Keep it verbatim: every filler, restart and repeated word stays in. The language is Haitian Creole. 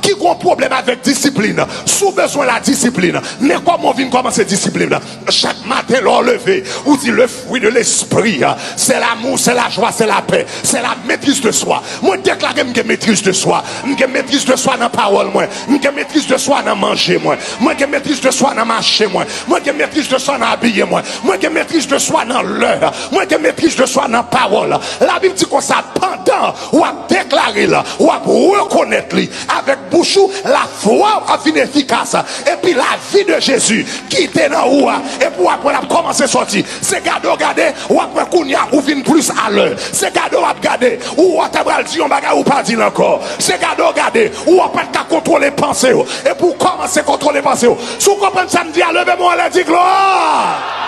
Ki gon pwoblèm avèk disiplin, si w bezwen la disiplin, men kòman w vin kòmanse disiplin. Chak maten lè w leve, ou di, le fruit de l'esprit, c'est l'amour, c'est la joie, c'est la paix, c'est la maîtrise de soi. Mwen deklare m gen maîtrise de soi. M gen maîtrise de soi nan pawòl mwen. M gen maîtrise de soi nan manje mwen. Mwen gen maîtrise de soi nan mache mwen. Mwen gen maîtrise de soi nan abiye mwen. Mwen gen maîtrise de soi nan lè. Mwen gen maîtrise de soi nan pawòl. Labib di konsa, pandan w ap deklare l, w ap rekonèt li avèk bouch ou, lafwa w ap vin efikas. Epi lavi de Jezi ki te nan ou a, epi w ap wè l ap kòmanse sòti. Se gade w gade, w ap wè kounye a ou vin plis alè. Se gade w ap gade, ou wè w ta pral di yon bagay ou pa di l ankò. Se gade w gade, ou wè w pa t ka kontwole panse w, epi w kòmanse kontwole panse w. Si w konprann sa m di a, leve men w anlè, di glwa.